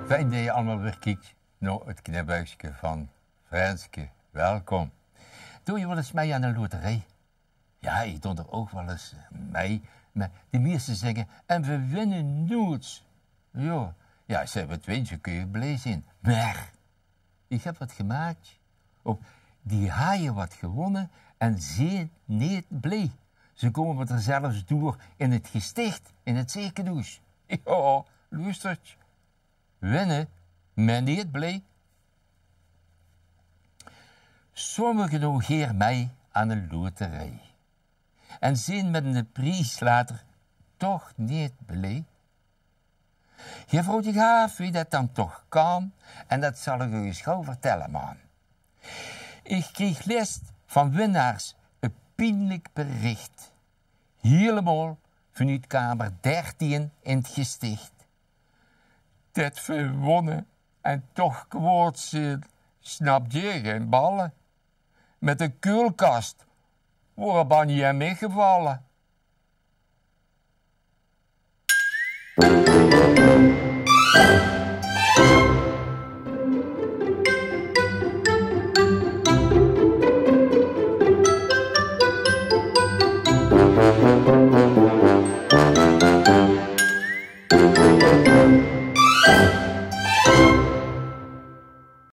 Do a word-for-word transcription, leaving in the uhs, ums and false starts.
Fijn det geer allemaol weer kiektj nao 't Knipuigske van Frênske. Welkom. Doon geer waal ins mei aan ein loterie? Jao, ich doon d'r ouch waal ins mei, mer de meiste zègke: "En veer winne noeats." Jao, jao, ze höbbe twintjig keuj blij zeen. Mer ich höb get gemaaktj. Op die haje get gewónne en zeen neet blij. Ze kómme d'r zelfs door in 't gesticht, in 't zeekenhoes. Jao, loestertj. Winne, mer neet blij. Sommige doon gaer mei aan ein loterie en zeen mit eine pries later toch neet blij. Geer vraogtj uch aaf wie det dan toch kan, en det zal ich uch ins gaw vertèlle, man. Ich kreeg lèst van winnaars e pienlik bericht. Hielemaol vanoet kamer dertien in 't gesticht. Det veer wónne en toch kwaod zeen, snaptj geer gein balle. Mit de keulkas waor 'n banje aan mich gevalle.